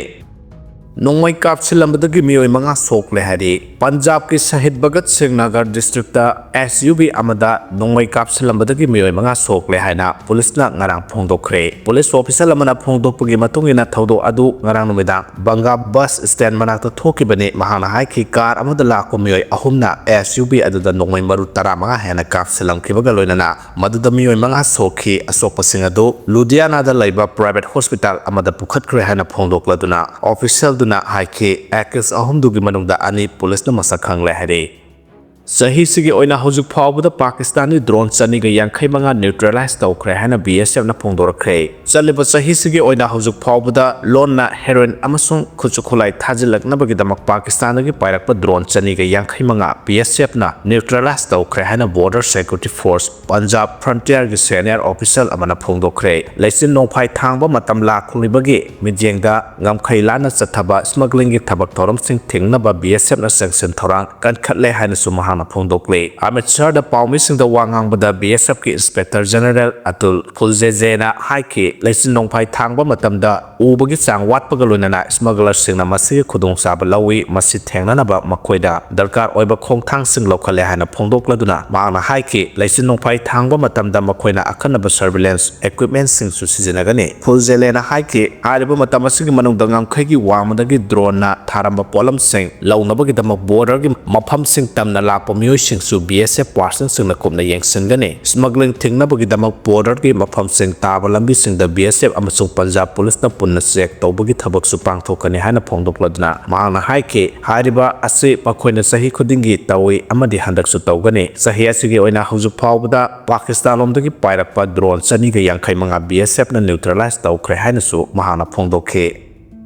ꯅꯣꯡꯃꯩ ꯀꯥꯞꯁꯤꯜꯂꯝꯕꯗꯒꯤ ꯃꯤꯑꯣꯏ ꯃꯉꯥ ꯁꯣꯛꯂꯦ ꯍꯥꯏꯔꯤ꯫ ꯄꯟꯖꯥꯕꯀꯤ ꯁꯍꯤꯗ ꯚꯒꯠ ꯁꯤꯡ ꯅꯒꯔ district ꯇ S U V ꯑꯃꯗ ꯅꯣꯡꯃꯩ ꯀꯥꯞꯁꯤꯜꯂꯝꯕꯗꯒꯤ ꯃꯤꯑꯣꯏ ꯃꯉꯥ ꯁꯣꯛꯂꯦ ꯍꯥꯏꯅ ꯄꯨꯂꯤꯁꯅ ꯉꯔꯥꯡ ꯐꯣꯡꯗꯣꯛꯈ꯭ꯔꯦ꯫ ꯄꯨꯂꯤꯁ official ꯑꯃꯅ ꯐꯣꯡꯗꯣꯛꯄꯒꯤ ꯃꯇꯨꯡ ꯏꯟꯅ, ꯊꯧꯗꯣꯛ ꯑꯗꯨ ꯉꯔꯥꯡ ꯅꯨꯃꯤꯗꯥꯡ ꯕꯪꯒꯥ bus stand ꯃꯅꯥꯛꯇ ꯊꯣꯛꯈꯤꯕꯅꯤ꯫ ꯃꯍꯥꯛꯅ ꯍꯥꯏꯈꯤ, car ꯑꯃꯗ ꯂꯥꯛꯄ ꯃꯤꯑꯣꯏ ꯑꯍꯨꯝꯅ S U V ꯑꯗꯨꯗ ꯅꯣꯡꯃꯩ ꯃꯔꯨ ꯇꯔꯥꯃꯉꯥ ꯍꯦꯟꯅ ꯀꯥꯞꯁꯤꯜꯂꯝꯈꯤꯕꯒ ꯂꯣꯏꯅꯅ ꯃꯗꯨꯗ ꯃꯤꯑꯣꯏ ꯃꯉꯥ ꯁꯣꯛꯈꯤ꯫ ꯑꯁꯣꯛꯄꯁꯤꯡ ꯑꯗꯨ ꯂꯨꯙꯤꯌꯥꯅꯥꯗ ꯂꯩꯕ private hospital ꯑꯃꯗ ꯄꯨꯈꯠꯈ꯭ꯔꯦ ꯍꯥꯏꯅ ꯐꯣꯡꯗꯣꯛꯂꯗꯨꯅ, official ꯗꯨꯅ ꯍꯥꯏꯈꯤ, accused ꯑꯍꯨꯝꯗꯨꯒꯤ ꯃꯅꯨꯡꯗ ꯑꯅꯤ ꯄꯨꯂꯤꯁꯅ ꯃꯁꯛ ꯈꯪꯂꯦ ꯍꯥꯏꯔꯤ꯫ ꯆꯍꯤꯁꯤꯒꯤ ꯑꯣꯏꯅ ꯍꯧꯖꯤꯛ ꯐꯥꯎꯕꯗ ꯄꯥꯀꯤꯁꯇꯥꯟꯒꯤ drone ꯆꯅꯤꯒ ꯌꯥꯡꯈꯩ ꯃꯉꯥ neutralize ꯇꯧꯈ꯭ꯔꯦ ꯍꯥꯏꯅ B S F ꯅ ꯐꯣꯡꯗꯣꯔꯛꯈ꯭ꯔꯦ꯫ ꯆꯠꯂꯤꯕ ꯆꯍꯤꯁꯤꯒꯤ ꯑꯣꯏꯅ ꯍꯧꯖꯤꯛ ꯐꯥꯎꯕꯗ ꯂꯣꯟꯅ heroin ꯑꯃꯁꯨꯡ ꯈꯨꯠꯁꯨ ꯈꯨꯠꯂꯥꯏ ꯊꯥꯖꯤꯜꯂꯛꯅꯕꯒꯤꯗꯃꯛ ꯄꯥꯀꯤꯁꯇꯥꯟꯗꯒꯤ ꯄꯥꯏꯔꯛꯄ drone ꯆꯅꯤꯒ ꯌꯥꯡꯈꯩ ꯃꯉꯥ B S F ꯅ neutralize ꯇꯧꯈ꯭ꯔꯦ ꯍꯥꯏꯅ Border Security Force Punjab frontier ꯒꯤ senior official ꯑꯃꯅ ꯐꯣꯡꯗꯣꯛꯈ꯭ꯔꯦ꯫ ꯂꯩꯆꯤꯟ ꯅꯣꯡꯐꯥꯏ ꯊꯥꯡꯕ ꯃꯇꯝ ꯂꯥꯛꯂꯤꯕꯒꯤ ꯃꯤꯠꯌꯦꯡꯗ ꯉꯝꯈꯩ ꯂꯥꯟꯅ ꯆꯠꯊꯕ smuggling ꯒꯤ ꯊꯕꯛ ꯊꯧꯔꯝꯁꯤꯡ ꯊꯤꯡꯅꯕ B S F ꯅ ꯆꯪꯁꯤꯟ ꯊꯧꯔꯥꯡ ꯀꯟꯈꯠꯂꯦ ꯍꯥꯏꯅꯁꯨ ꯃꯍꯥꯛ ꯐꯣꯡꯗꯣꯛꯂꯤ꯫ ꯑꯃꯤꯠꯁꯔꯗ ꯄꯥꯎꯃꯤꯁꯤꯡꯗ ꯋꯥ ꯉꯥꯡꯕꯗ ꯕꯤ ꯑꯦꯁ ꯑꯦꯐꯀꯤ ꯏꯟꯁꯄꯦꯛꯇꯔ ꯖꯦꯅꯔꯦꯜ ꯑꯇꯨꯜ ꯐꯨꯜꯖꯦꯖꯦꯅ ꯍꯥꯏꯈꯤ, ꯂꯩꯆꯤꯟ ꯅꯣꯡꯐꯥꯏ ꯊꯥꯡꯕ ꯃꯇꯝꯗ ꯎꯕꯒꯤ ꯆꯥꯡ ꯋꯥꯠꯄꯒ ꯂꯣꯏꯅꯅ ꯁ꯭ꯃꯒꯂꯔꯁꯤꯡꯅ ꯃꯁꯤꯒꯤ ꯈꯨꯗꯣꯡꯆꯥꯕ ꯂꯧꯏ꯫ ꯃꯁꯤ ꯊꯦꯡꯅꯅꯕ ꯃꯈꯣꯏꯗ ꯗꯔꯀꯥꯔ ꯑꯣꯏꯕ ꯈꯣꯡꯊꯥꯡꯁꯤꯡ ꯂꯧꯈꯠꯂꯦ ꯍꯥꯏꯅ ꯐꯣꯡꯗꯣꯛꯂꯗꯨꯅ ꯃꯍꯥꯛꯅ ꯍꯥꯏꯈꯤ, ꯂꯩꯆꯤꯟ ꯅꯣꯡꯐꯥꯏ ꯊꯥꯡꯕ ꯃꯇꯝꯗ ꯃꯈꯣꯏꯅ ꯑꯈꯟꯅꯕ ꯁꯔꯚꯤꯂꯦꯟꯁ ꯏꯀ꯭ꯋꯤꯞꯃꯦꯟꯁꯤꯡꯁꯨ ꯁꯤꯖꯤꯟꯅꯒꯅꯤ꯫ ꯐꯨꯜꯖꯦꯂꯦꯅ ꯍꯥꯏꯈꯤ, ꯍꯥꯏꯔꯤꯕ ꯃꯇꯝ ꯑꯁꯤꯒꯤ ꯃꯅꯨꯡꯗ ꯉꯝꯈꯩꯒꯤ ꯋꯥꯡꯃꯗꯒꯤ ꯗ꯭ꯔꯣꯟꯅ ꯊꯥꯔꯝꯕ ꯄꯣꯠꯂꯝꯁꯤꯡ ꯂꯧꯅꯕꯒꯤꯗꯃꯛ ꯕꯣꯔꯗꯔꯒꯤ ꯃꯐꯝꯁꯤꯡ ꯇꯝꯅ ꯂꯥꯛꯄ ꯃꯤꯑꯣꯏꯁꯤꯡꯁꯨ ꯕꯤ ꯑꯦꯁ ꯑꯦꯐ ꯄꯥꯔꯁꯟꯁꯤꯡꯅ ꯀꯨꯞꯅ ꯌꯦꯡꯁꯤꯟꯒꯅꯤ꯫ ꯁ꯭ꯃꯒ꯭ꯂꯤꯡ ꯊꯤꯡꯅꯕꯒꯤꯗꯃꯛ ꯕꯣꯔꯗꯔꯒꯤ ꯃꯐꯝꯁꯤꯡ ꯇꯥꯕ ꯂꯝꯕꯤꯁꯤꯡꯗ ꯕꯤ ꯑꯦꯁ ꯑꯦꯐ ꯑꯃꯁꯨꯡ ꯄꯟꯖꯥꯕ ꯄꯨꯂꯤꯁꯅ ꯄꯨꯟꯅ ꯆꯦꯛ ꯇꯧꯕꯒꯤ ꯊꯕꯛꯁꯨ ꯄꯥꯡꯊꯣꯛꯀꯅꯤ ꯍꯥꯏꯅ ꯐꯣꯡꯗꯣꯛꯂꯗꯨꯅ ꯃꯍꯥꯛꯅ ꯍꯥꯏꯈꯤ, ꯍꯥꯏꯔꯤꯕ ꯑꯁꯤ ꯃꯈꯣꯏꯅ ꯆꯍꯤ ꯈꯨꯗꯤꯡꯒꯤ ꯇꯧꯏ ꯑꯃꯗꯤ ꯍꯟꯗꯛꯁꯨ ꯇꯧꯒꯅꯤ꯫ ꯆꯍꯤ ꯑꯁꯤꯒꯤ ꯑꯣꯏꯅ ꯍꯧꯖꯤꯛ ꯐꯥꯎꯕꯗ ꯄꯥꯀꯤꯁꯇꯥꯟꯂꯣꯝꯗꯒꯤ ꯄꯥꯏꯔꯛꯄ ꯗ꯭ꯔꯣꯟ ꯆꯅꯤꯒ ꯌꯥꯡꯈꯩ ꯃꯉꯥ ꯕꯤ ꯑꯦꯁ ꯑꯦꯐꯅ ꯅ꯭ꯌꯨꯇ꯭ꯔꯦꯂꯥꯏꯖ ꯇꯧꯈ꯭ꯔꯦ ꯍꯥꯏꯅꯁꯨ ꯃꯍꯥꯛꯅ ꯐꯣꯡꯗꯣꯛꯈꯤ꯫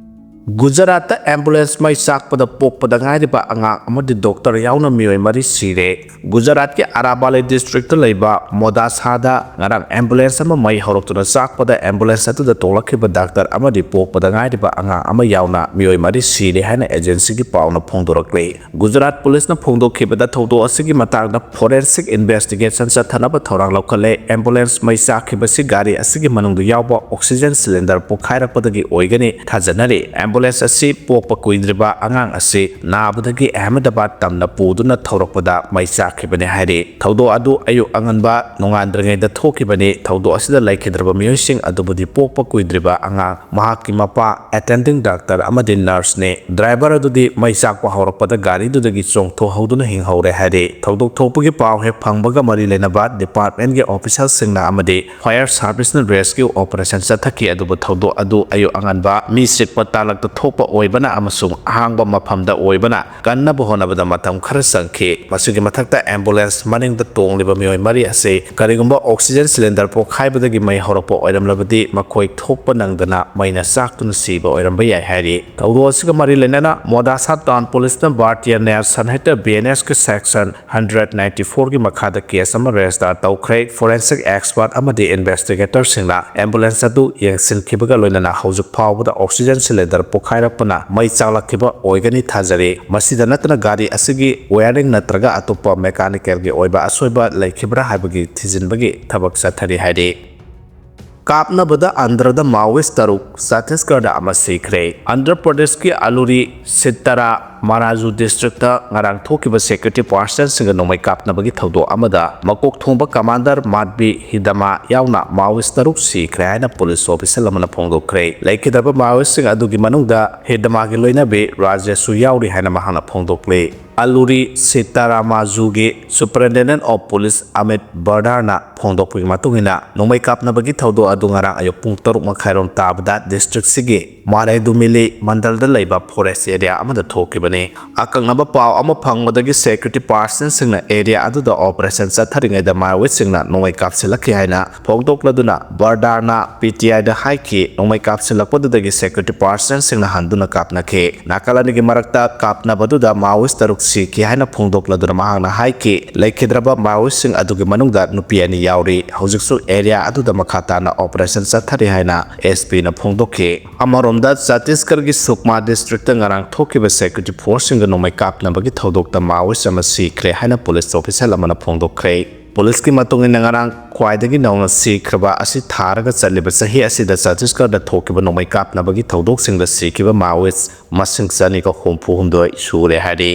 ꯒꯨꯖꯔꯥꯠꯇ ꯑꯦꯝꯕꯨꯂꯦꯟꯁ ꯃꯩ ꯆꯥꯛꯄꯗ ꯄꯣꯛꯄꯗ ꯉꯥꯏꯔꯤꯕ ꯑꯉꯥꯡ ꯑꯃꯗꯤ ꯗꯣꯛꯇꯔ ꯌꯥꯎꯅ ꯃꯤꯑꯣꯏ ꯃꯔꯤ ꯁꯤꯔꯦ꯫ ꯒꯨꯖꯔꯥꯠꯀꯤ ꯑꯔꯥꯕꯥꯂꯤ ꯗꯤꯁꯇ꯭ꯔꯤꯛꯇ ꯂꯩꯕ ꯃꯣꯗꯥꯁꯥꯗ ꯉꯔꯥꯡ ꯑꯦꯝꯕꯨꯂꯦꯟꯁ ꯑꯃ ꯃꯩ ꯍꯧꯔꯛꯇꯨꯅ ꯆꯥꯛꯄꯗ ꯑꯦꯝꯕꯨꯂꯦꯟꯁ ꯑꯗꯨꯗ ꯇꯣꯡꯂꯛꯈꯤꯕ ꯗꯥꯛꯇꯔ ꯑꯃꯗꯤ ꯄꯣꯛꯄꯗ ꯉꯥꯏꯔꯤꯕ ꯑꯉꯥꯡ ꯑꯃ ꯌꯥꯎꯅ ꯃꯤꯑꯣꯏ ꯃꯔꯤ ꯁꯤꯔꯦ ꯍꯥꯏꯅ ꯑꯦꯖꯦꯟꯁꯤꯒꯤ ꯄꯥꯎꯅ ꯐꯣꯡꯗꯣꯔꯛꯂꯤ꯫ ꯒꯨꯖꯔꯥꯠ ꯄꯨꯂꯤꯁꯅ ꯐꯣꯡꯗꯣꯛꯈꯤꯕꯗ ꯊꯧꯗꯣꯛ ꯑꯁꯤꯒꯤ ꯃꯇꯥꯡꯗ ꯐꯣꯔꯦꯟꯁꯤꯛ ꯏꯟꯚꯦꯁꯇꯤꯒꯦꯁꯟ ꯆꯠꯊꯅꯕ ꯊꯧꯔꯥꯡ ꯂꯧꯈꯠꯂꯦ꯫ ꯑꯦꯝꯕꯨꯂꯦꯟꯁ ꯃꯩ ꯆꯥꯛꯈꯤꯕꯁꯤ ꯒꯥꯔꯤ ꯑꯁꯤꯒꯤ ꯃꯅꯨꯡꯗ ꯌꯥꯎꯕ ꯑꯣꯛꯁꯤꯖꯦꯟ ꯁꯤꯂꯤꯟꯗꯔ ꯄꯣꯈꯥꯏꯔꯛꯄꯗꯒꯤ ꯑꯣꯏꯒꯅꯤ ꯊꯥꯖꯅꯔꯤ꯫ ꯑꯦꯝꯕꯨꯂꯦꯟꯁ ꯑꯁꯤ ꯄꯣꯛꯄ ꯀꯨꯏꯗ꯭ꯔꯤꯕ ꯑꯉꯥꯡ ꯑꯁꯤ ꯅꯥꯕꯗꯒꯤ ꯑꯍꯃꯦꯗꯕꯥꯗ ꯇꯝꯅ ꯄꯨꯗꯨꯅ ꯊꯧꯔꯛꯄꯗ ꯃꯩ ꯆꯥꯛꯈꯤꯕꯅꯤ ꯍꯥꯏꯔꯤ꯫ ꯊꯧꯗꯣꯛ ꯑꯗꯨ ꯑꯌꯨꯛ ꯑꯉꯟꯕ ꯅꯣꯡꯉꯥꯟꯗ꯭ꯔꯤꯉꯩꯗ ꯊꯣꯛꯈꯤꯕꯅꯤ꯫ ꯊꯧꯗꯣꯛ ꯑꯁꯤꯗ ꯂꯩꯈꯤꯗ꯭ꯔꯕ ꯃꯤꯑꯣꯏꯁꯤꯡ ꯑꯗꯨꯕꯨꯗꯤ ꯄꯣꯛꯄ ꯀꯨꯏꯗ꯭ꯔꯤꯕ ꯑꯉꯥꯡ, ꯃꯍꯥꯛꯀꯤ ꯃꯄꯥ, ꯑꯦꯇꯦꯟꯗꯤꯡ ꯗꯥꯛꯇꯔ ꯑꯃꯗꯤ ꯅꯔꯁꯅꯤ꯫ ꯗ꯭ꯔꯥꯏꯚꯔ ꯑꯗꯨꯗꯤ ꯃꯩ ꯆꯥꯛꯄ ꯍꯧꯔꯛꯄꯗ ꯒꯥꯔꯤꯗꯨꯗꯒꯤ ꯆꯣꯡꯊꯣꯛꯍꯧꯗꯨꯅ ꯍꯤꯡꯍꯧꯔꯦ ꯍꯥꯏꯔꯤ꯫ ꯊꯧꯗꯣꯛ ꯊꯣꯛꯄꯒꯤ ꯄꯥꯎ ꯍꯦꯛ ꯐꯪꯕꯒ ꯃꯔꯤ ꯂꯩꯅꯕ ꯗꯤꯄꯥꯔꯠꯃꯦꯟꯒꯤ ꯑꯣꯐꯤꯁꯤꯌꯦꯜꯁꯤꯡꯅ ꯑꯃꯗꯤ ꯐꯥꯌꯔ ꯁꯥꯔꯚꯤꯁꯅ ꯔꯦꯁꯀ꯭ꯌꯨ ꯑꯣꯄꯔꯦꯁꯟ ꯆꯠꯊꯈꯤ, ꯑꯗꯨꯕꯨ ꯊꯧꯗꯣꯛ ꯑꯗꯨ ꯑꯌꯨꯛ ꯑꯉꯟꯕ ꯃꯤ ꯆꯤꯛꯄ ꯇꯥꯂꯛꯇ ꯊꯣꯛꯄ ꯑꯣꯏꯕꯅ ꯑꯃꯁꯨꯡ ꯑꯍꯥꯡꯕ ꯃꯐꯝꯗ ꯑꯣꯏꯕꯅ ꯀꯟꯅꯕ ꯍꯣꯠꯅꯕꯗ ꯃꯇꯝ ꯈꯔ ꯆꯪꯈꯤ꯫ ꯃꯁꯤꯒꯤ ꯃꯊꯛꯇ ꯑꯦꯝꯕꯨꯂꯦꯟꯁ ꯃꯅꯤꯡꯗ ꯇꯣꯡꯂꯤꯕ ꯃꯤꯑꯣꯏ ꯃꯔꯤ ꯑꯁꯤ ꯀꯔꯤꯒꯨꯝꯕ ꯑꯣꯛꯁꯤꯖꯦꯟ ꯁꯤꯂꯤꯟꯗꯔ ꯄꯣꯈꯥꯏꯕꯗꯒꯤ ꯃꯩ ꯍꯧꯔꯛꯄ ꯑꯣꯏꯔꯝꯂꯕꯗꯤ ꯃꯈꯣꯏ ꯊꯣꯛꯄ ꯅꯪꯗꯅ ꯃꯩꯅ ꯆꯥꯛꯇꯨꯅ ꯁꯤꯕ ꯑꯣꯏꯔꯝꯕ ꯌꯥꯏ ꯍꯥꯏꯔꯤ꯫ ꯊꯧꯗꯣꯛ ꯑꯁꯤꯒ ꯃꯔꯤ ꯂꯩꯅꯅ ꯃꯣꯗꯥꯁꯥ ꯇꯥꯎꯟ ꯄꯨꯂꯤꯁꯅ ꯚꯥꯔꯇꯤꯌꯥ ꯅ꯭ꯌꯥꯌ ꯁꯪꯍꯤꯇꯥ, ꯕꯤ ꯑꯦꯟ ꯑꯦꯁꯀꯤ ꯁꯦꯛꯁꯟ ꯍꯟꯗ꯭ꯔꯦꯠ ꯅꯥꯏꯟꯇꯤ ꯐꯣꯔꯒꯤ ꯃꯈꯥꯗ ꯀꯦꯁ ꯑꯃ ꯔꯦꯖꯤꯁꯇꯥꯔ ꯇꯧꯈ꯭ꯔꯦ꯫ ꯐꯣꯔꯦꯟꯁꯤꯛ ꯑꯦꯛꯁꯄꯔꯠ ꯑꯃꯗꯤ ꯏꯟꯚꯦꯁꯇꯤꯒꯦꯇꯔꯁꯤꯡꯅ ꯑꯦꯝꯕꯨꯂꯦꯟꯁ ꯑꯗꯨ ꯌꯦꯡꯁꯤꯟꯈꯤꯕꯒ ꯂꯣꯏꯅꯅ ꯍꯧꯖꯤꯛ ꯐꯥꯎꯕꯗ ꯑꯣꯛꯁꯤꯖꯦꯟ ꯁꯤꯂꯤꯟꯗꯔ ꯄꯣꯈꯥꯏꯔꯛꯄꯅ ꯃꯩ ꯆꯥꯛꯂꯛꯈꯤꯕ ꯑꯣꯏꯒꯅꯤ ꯊꯥꯖꯔꯤ꯫ ꯃꯁꯤꯗ ꯅꯠꯇꯅ ꯒꯥꯔꯤ ꯑꯁꯤꯒꯤ wiring ꯅꯠꯇ꯭ꯔꯒ ꯑꯇꯣꯞꯄ mechanicalꯒꯤ ꯑꯣꯏꯕ ꯑꯁꯣꯏꯕ ꯂꯩꯈꯤꯕ꯭ꯔꯥ ꯍꯥꯏꯕꯒꯤ ꯊꯤꯖꯤꯟꯕꯒꯤ ꯊꯕꯛ ꯆꯠꯊꯔꯤ ꯍꯥꯏꯔꯤ꯫ ꯀꯥꯞꯅꯕꯗ ꯑꯟꯙ꯭ꯔꯗ Maoist ꯇꯔꯨꯛ, ꯆꯇꯤꯁꯒꯔꯗ ꯑꯃ ꯁꯤꯈ꯭ꯔꯦ꯫ ꯑꯟꯙ꯭ꯔ ꯄ꯭ꯔꯗꯦꯁꯀꯤ ꯑꯂꯨꯔꯤ ꯁꯤꯠꯇꯥꯔꯥ ꯃꯥꯔꯥꯖꯨ districtꯇ ꯉꯔꯥꯡ ꯊꯣꯛꯈꯤꯕ security personalꯁꯤꯡꯒ ꯅꯣꯡꯃꯩ ꯀꯥꯞꯅꯕꯒꯤ ꯊꯧꯗꯣꯛ ꯑꯃꯗ ꯃꯀꯣꯛ ꯊꯣꯡꯕ commander ꯃꯥꯠꯕꯤ ꯍꯤꯗꯃꯥ ꯌꯥꯎꯅ Maoist ꯇꯔꯨꯛ ꯁꯤꯈ꯭ꯔꯦ ꯍꯥꯏꯅ police official ꯑꯃꯅ ꯐꯣꯡꯗꯣꯛꯈ꯭ꯔꯦ꯫ ꯂꯩꯈꯤꯗ꯭ꯔꯕ Maoistꯁꯤꯡ ꯑꯗꯨꯒꯤ ꯃꯅꯨꯡꯗ ꯍꯤꯗꯃꯥꯒꯤ ꯂꯣꯏꯅꯕꯤ ꯔꯥꯖꯦꯁꯁꯨ ꯌꯥꯎꯔꯤ ꯍꯥꯏꯅ ꯃꯍꯥꯛꯅ ꯐꯣꯡꯗꯣꯛꯂꯤ꯫ ꯑꯂꯨꯔꯤ ꯁꯤꯠꯇꯥꯔꯥ ꯃꯥꯔꯥꯖꯨꯒꯤ Superintendent of Police ꯑꯃꯤꯠ ꯕꯔꯗꯥꯔꯅ ꯐꯣꯡꯗꯣꯛꯄꯒꯤ ꯃꯇꯨꯡ ꯏꯟꯅ, ꯅꯣꯡꯃꯩ ꯀꯥꯞꯅꯕꯒꯤ ꯊꯧꯗꯣꯛ ꯑꯗꯨ ꯉꯔꯥꯡ ꯑꯌꯨꯛ ꯄꯨꯡ ꯇꯔꯨꯛ ꯃꯈꯥꯏꯔꯣꯝ ꯇꯥꯕꯗ districtꯁꯤꯒꯤ ꯃꯥꯔꯦꯗꯨꯃꯤꯂꯤ ꯃꯟꯗꯜꯗ ꯂꯩꯕ forest area ꯑꯃꯗ ꯊꯣꯛꯈꯤꯕꯅꯤ꯫ ꯑꯀꯛꯅꯕ ꯄꯥꯎ ꯑꯃ ꯐꯪꯕꯗꯒꯤ security personalꯁꯤꯡꯅ area ꯑꯗꯨꯗ operation ꯆꯠꯊꯔꯤꯉꯩꯗ Maoistꯁꯤꯡꯅ ꯅꯣꯡꯃꯩ ꯀꯥꯞꯁꯤꯜꯂꯛꯈꯤ ꯍꯥꯏꯅ ꯐꯣꯡꯗꯣꯛꯂꯗꯨꯅ ꯕꯔꯗꯥꯔꯅ PTIꯗ ꯍꯥꯏꯈꯤ꯫ ꯅꯣꯡꯃꯩ ꯀꯥꯞꯁꯤꯜꯂꯛꯄꯗꯨꯗꯒꯤ security personalꯁꯤꯡꯅ ꯍꯟꯗꯨꯅ ꯀꯥꯞꯅꯈꯤ꯫ ꯅꯥꯀꯜ ꯑꯅꯤꯒꯤ ꯃꯔꯛꯇ ꯀꯥꯞꯅꯕꯗꯨꯗ Maoist ꯇꯔꯨꯛ ꯁꯤꯈꯤ ꯍꯥꯏꯅ ꯐꯣꯡꯗꯣꯛꯂꯗꯨꯅ ꯃꯍꯥꯛꯅ ꯍꯥꯏꯈꯤ, ꯂꯩꯈꯤꯗ꯭ꯔꯕ Maoistꯁꯤꯡ ꯑꯗꯨꯒꯤ ꯃꯅꯨꯡꯗ ꯅꯨꯄꯤ ꯑꯅꯤ ꯌꯥꯎꯔꯤ꯫ ꯍꯧꯖꯤꯛꯁꯨ area ꯑꯗꯨꯗ ꯃꯈꯥ ꯇꯥꯅ operation ꯆꯠꯊꯔꯤ ꯍꯥꯏꯅ SPꯅ ꯐꯣꯡꯗꯣꯛꯈꯤ꯫ ꯑꯃꯔꯣꯝꯗ, ꯆꯇꯤꯁꯒꯔꯒꯤ ꯁꯨꯛꯃꯥ districtꯇ ꯉꯔꯥꯡ ꯊꯣꯛꯈꯤꯕ security forceꯁꯤꯡꯒ ꯅꯣꯡꯃꯩ ꯀꯥꯞꯅꯕꯒꯤ ꯊꯧꯗꯣꯛꯇ Maoist ꯑꯃ ꯁꯤꯈ꯭ꯔꯦ ꯍꯥꯏꯅ police official ꯑꯃꯅ ꯐꯣꯡꯗꯣꯛꯈ꯭ꯔꯦ꯫ Policeꯀꯤ ꯃꯇꯨꯡ ꯏꯟꯅ, ꯉꯔꯥꯡ ꯈ꯭ꯋꯥꯏꯗꯒꯤ ꯅꯧꯅ ꯁꯤꯈ꯭ꯔꯕ ꯑꯁꯤ ꯊꯥꯔꯒ ꯆꯠꯂꯤꯕ ꯆꯍꯤ ꯑꯁꯤꯗ ꯆꯇꯤꯁꯒꯔꯗ ꯊꯣꯛꯈꯤꯕ ꯅꯣꯡꯃꯩ ꯀꯥꯞꯅꯕꯒꯤ ꯊꯧꯗꯣꯛꯁꯤꯡꯗ ꯁꯤꯈꯤꯕ Maoist ꯃꯁꯤꯡ ꯆꯅꯤꯒ ꯍꯨꯝꯐꯨ ꯍꯨꯝꯗꯣꯏ ꯁꯨꯔꯦ ꯍꯥꯏꯔꯤ꯫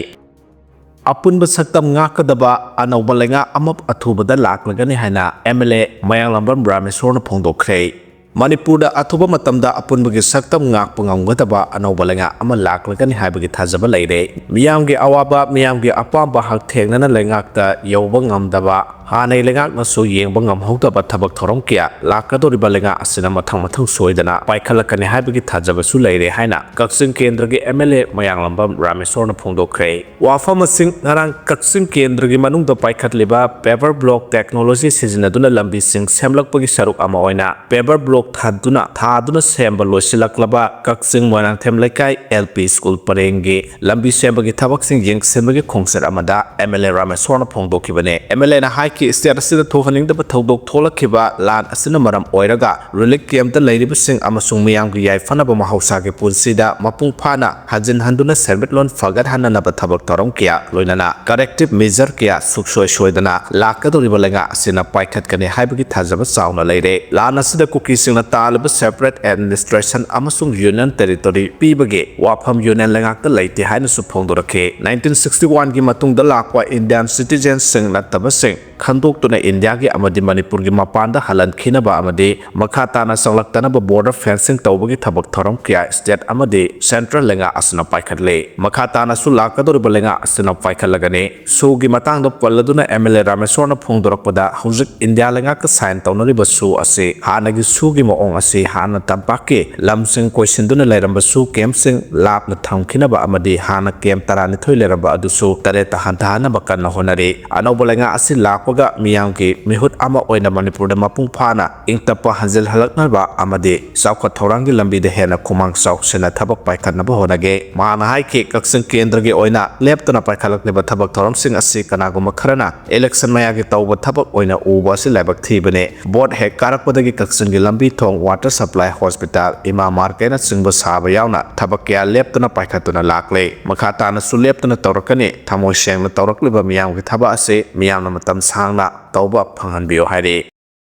ꯑꯄꯨꯟꯕ ꯁꯛꯇꯝ ꯉꯥꯛꯀꯗꯕ ꯑꯅꯧꯕ ꯂꯩꯉꯥꯛ ꯑꯃ ꯑꯊꯨꯕꯗ ꯂꯥꯛꯂꯒꯅꯤ ꯍꯥꯏꯅ MLA ꯃꯌꯥꯡꯂꯝꯕꯝ ꯔꯥꯃꯦꯁꯣꯔꯅ ꯐꯣꯡꯗꯣꯛꯈ꯭ꯔꯦ꯫ ꯃꯅꯤꯄꯨꯔꯗ ꯑꯊꯨꯕ ꯃꯇꯝꯗ ꯑꯄꯨꯟꯕꯒꯤ ꯁꯛꯇꯝ ꯉꯥꯛꯄ ꯉꯝꯒꯗꯕ ꯑꯅꯧꯕ ꯂꯩꯉꯥꯛ ꯑꯃ ꯂꯥꯛꯂꯒꯅꯤ ꯍꯥꯏꯕꯒꯤ ꯊꯥꯖꯕ ꯂꯩꯔꯦ꯫ ꯃꯤꯌꯥꯝꯒꯤ ꯑꯋꯥꯕ, ꯃꯤꯌꯥꯝꯒꯤ ꯑꯄꯥꯝꯕ ꯍꯛꯊꯦꯡꯅꯅ ꯂꯩꯉꯥꯛꯇ ꯌꯧꯕ ꯉꯝꯗꯕ, ꯍꯥꯟꯅꯩ ꯂꯩꯉꯥꯛꯅꯁꯨ ꯌꯦꯡꯕ ꯉꯝꯍꯧꯗꯕ ꯊꯕꯛ ꯊꯧꯔꯝ ꯀꯌꯥ ꯂꯥꯛꯀꯗꯧꯔꯤꯕ ꯂꯩꯉꯥꯛ ꯑꯁꯤꯅ ꯃꯊꯪ ꯃꯊꯪ ꯁꯣꯏꯗꯅ ꯄꯥꯏꯈꯠꯂꯛꯀꯅꯤ ꯍꯥꯏꯕꯒꯤ ꯊꯥꯖꯕꯁꯨ ꯂꯩꯔꯦ ꯍꯥꯏꯅ ꯀꯛꯆꯤꯡ ꯀꯦꯟꯗ꯭ꯔꯒꯤ MLA ꯃꯌꯥꯡꯂꯝꯕꯝ ꯔꯥꯃꯦꯁꯣꯔꯅ ꯐꯣꯡꯗꯣꯛꯈ꯭ꯔꯦ꯫ ꯋꯥꯐꯝ ꯑꯁꯤꯡ ꯉꯔꯥꯡ ꯀꯛꯆꯤꯡ ꯀꯦꯟꯗ꯭ꯔꯒꯤ ꯃꯅꯨꯡꯗ ꯄꯥꯏꯈꯠꯂꯤꯕ paver block technology ꯁꯤꯖꯤꯟꯅꯗꯨꯅ ꯂꯝꯕꯤꯁꯤꯡ ꯁꯦꯝꯂꯛꯄꯒꯤ ꯁꯔꯨꯛ ꯑꯃ ꯑꯣꯏꯅ paver block ꯊꯥꯗꯨꯅ ꯊꯥꯗꯨꯅ ꯁꯦꯝꯕ ꯂꯣꯏꯁꯤꯜꯂꯛꯂꯕ ꯀꯛꯆꯤꯡ ꯃꯣꯏꯔꯥꯡꯊꯦꯝ ꯂꯩꯀꯥꯏ L P school ꯄꯔꯦꯡꯒꯤ ꯂꯝꯕꯤ ꯁꯦꯝꯕꯒꯤ ꯊꯕꯛꯁꯤꯡ ꯌꯦꯡꯁꯤꯟꯕꯒꯤ ꯈꯣꯡꯆꯠ ꯑꯃꯗ M L A ꯔꯥꯃꯦꯁ꯭ꯋꯔꯅ ꯐꯣꯡꯗꯣꯛꯈꯤꯕꯅꯤ꯫ M L A ꯅ ꯍꯥꯏꯈꯤ, state ꯑꯁꯤꯗ ꯊꯣꯛꯍꯟꯅꯤꯡꯗꯕ ꯊꯧꯗꯣꯛ ꯊꯣꯛꯂꯛꯈꯤꯕ ꯂꯥꯟ ꯑꯁꯤꯅ ꯃꯔꯝ ꯑꯣꯏꯔꯒ relief camp ꯇ ꯂꯩꯔꯤꯕꯁꯤꯡ ꯑꯃꯁꯨꯡ ꯃꯤꯌꯥꯝꯒꯤ ꯌꯥꯏꯐꯅꯕ ꯃꯍꯧꯁꯥꯒꯤ ꯄꯨꯟꯁꯤꯗ ꯃꯄꯨꯡ ꯐꯥꯅ ꯍꯟꯖꯤꯟ ꯍꯟꯗꯨꯅ ꯁꯦꯟꯃꯤꯠꯂꯣꯟ ꯐꯒꯠꯍꯟꯅꯅꯕ ꯊꯕꯛ ꯊꯧꯔꯝ ꯀꯌꯥ, ꯂꯣꯏꯅꯅ corrective measure ꯀꯌꯥ ꯁꯨꯡꯁꯣꯏ ꯁꯣꯏꯗꯅ ꯂꯥꯛꯀꯗꯧꯔꯤꯕ ꯂꯩꯉꯥꯛ ꯑꯁꯤꯅ ꯄꯥꯏꯈꯠꯀꯅꯤ ꯍꯥꯏꯕꯒꯤ ꯊꯥꯖꯕ ꯆꯥꯎꯅ ꯂꯩꯔꯦ꯫ ꯂꯥꯟ ꯑꯁꯤꯗ ꯀꯨꯀꯤꯁꯤꯡꯅ ꯇꯥꯜꯂꯤꯕ separate administration ꯑꯃꯁꯨꯡ union territory ꯄꯤꯕꯒꯤ ꯋꯥꯐꯝ union ꯂꯩꯉꯥꯛꯇ ꯂꯩꯇꯦ ꯍꯥꯏꯅꯁꯨ ꯐꯣꯡꯗꯣꯔꯛꯈꯤ꯫ Nineteen sixty one ꯒꯤ ꯃꯇꯨꯡꯗ ꯂꯥꯛꯄ Indian citizen ꯁꯤꯡ ꯅꯠꯇꯕꯁꯤꯡ ꯈꯟꯗꯣꯛꯇꯨꯅ ꯏꯟꯗꯤꯌꯥꯒꯤ ꯑꯃꯗꯤ ꯃꯅꯤꯄꯨꯔꯒꯤ ꯃꯄꯥꯟꯗ ꯍꯜꯍꯟꯈꯤꯅꯕ ꯑꯃꯗꯤ ꯃꯈꯥ ꯇꯥꯅ ꯆꯪꯂꯛꯇꯅꯕ border fencing ꯇꯧꯕꯒꯤ ꯊꯕꯛ ꯊꯧꯔꯝ ꯀꯌꯥ state ꯑꯃꯗꯤ central ꯂꯩꯉꯥꯛ ꯑꯁꯤꯅ ꯄꯥꯏꯈꯠꯂꯤ꯫ ꯃꯈꯥ ꯇꯥꯅꯁꯨ ꯂꯥꯛꯀꯗꯧꯔꯤꯕ ꯂꯩꯉꯥꯛ ꯑꯁꯤꯅ ꯄꯥꯏꯈꯠꯂꯒꯅꯤ꯫ ꯁꯨꯒꯤ ꯃꯇꯥꯡꯗ ꯄꯜꯂꯗꯨꯅ M L A ꯔꯥꯃꯦꯁ꯭ꯋꯔꯅ ꯐꯣꯡꯗꯣꯔꯛꯄꯗ, ꯍꯧꯖꯤꯛ ꯏꯟꯗꯤꯌꯥ ꯂꯩꯉꯥꯛꯀ sign ꯇꯧꯅꯔꯤꯕ ꯁꯨ ꯑꯁꯤ ꯍꯥꯟꯅꯒꯤ ꯁꯨꯒꯤ ꯃꯑꯣꯡ ꯑꯁꯤ ꯍꯥꯟꯅ ꯇꯝꯄꯥꯛꯀꯤ ꯂꯝꯁꯤꯡ ꯀꯣꯏꯁꯤꯟꯗꯨꯅ ꯂꯩꯔꯝꯕ ꯁꯨ camp ꯁꯤꯡ ꯂꯥꯞꯅ ꯊꯝꯈꯤꯅꯕ ꯑꯃꯗꯤ ꯍꯥꯟꯅ camp ꯇꯔꯥꯅꯤꯊꯣꯏ ꯂꯩꯔꯝꯕ ꯑꯗꯨꯁꯨ ꯇꯔꯦꯠꯇ ꯍꯟꯊꯍꯟꯅꯕ ꯀꯟꯅ ꯍꯣꯠꯅꯔꯤ꯫ ꯑꯅꯧꯕ ꯂꯩꯉꯥꯛ ꯑꯁꯤ ꯂꯥꯛꯄꯒ ꯃꯤꯌꯥꯝꯒꯤ ꯃꯤꯍꯨꯠ ꯑꯃ ꯑꯣꯏꯅ ꯃꯅꯤꯄꯨꯔꯗ ꯃꯄꯨꯡ ꯐꯥꯅ ꯏꯪ ꯇꯞꯄ ꯍꯟꯖꯤꯜꯍꯜꯂꯛꯅꯕ ꯑꯃꯗꯤ ꯆꯥꯎꯈꯠ ꯊꯧꯔꯥꯡꯒꯤ ꯂꯝꯕꯤꯗ ꯍꯦꯟꯅ ꯈꯨꯃꯥꯡ ꯆꯥꯎꯁꯤꯟꯅ ꯊꯕꯛ ꯄꯥꯏꯈꯠꯅꯕ ꯍꯣꯠꯅꯒꯦ꯫ ꯃꯍꯥꯛꯅ ꯍꯥꯏꯈꯤ, ꯀꯛꯆꯤꯡ ꯀꯦꯟꯗ꯭ꯔꯒꯤ ꯑꯣꯏꯅ ꯂꯦꯞꯇꯅ ꯄꯥꯏꯈꯠꯂꯛꯂꯤꯕ ꯊꯕꯛ ꯊꯧꯔꯝꯁꯤꯡ ꯑꯁꯤ ꯀꯅꯥꯒꯨꯝꯕ ꯈꯔꯅ election ꯃꯌꯥꯒꯤ ꯇꯧꯕ ꯊꯕꯛ ꯑꯣꯏꯅ ꯎꯕ ꯑꯁꯤ ꯂꯥꯏꯕꯛ ꯊꯤꯕꯅꯤ꯫ Vote ꯍꯦꯛ ꯀꯥꯔꯛꯄꯗꯒꯤ ꯀꯛꯆꯤꯡꯒꯤ ꯂꯝꯕꯤ ꯊꯣꯡ, water supply, hospital, ꯏꯃꯥ market ꯅꯆꯤꯡꯕ ꯁꯥꯕ ꯌꯥꯎꯅ ꯊꯕꯛ ꯀꯌꯥ ꯂꯦꯞꯇꯅ ꯄꯥꯏꯈꯠꯇꯨꯅ ꯂꯥꯛꯂꯦ꯫ ꯃꯈꯥ ꯇꯥꯅꯁꯨ ꯂꯦꯞꯇꯅ ꯇꯧꯔꯛꯀꯅꯤ꯫ ꯊꯃꯣꯏ ꯁꯦꯡꯅ ꯇꯧꯔꯛꯂꯤꯕ ꯃꯤꯌꯥꯝꯒꯤ ꯊꯕꯛ ꯑꯁꯤ ꯃꯤꯌꯥꯝꯅ ꯃꯇꯝ ꯁꯥꯡꯅ ꯇꯧꯕ ꯐꯪꯍꯟꯕꯤꯌꯨ ꯍꯥꯏꯔꯤ꯫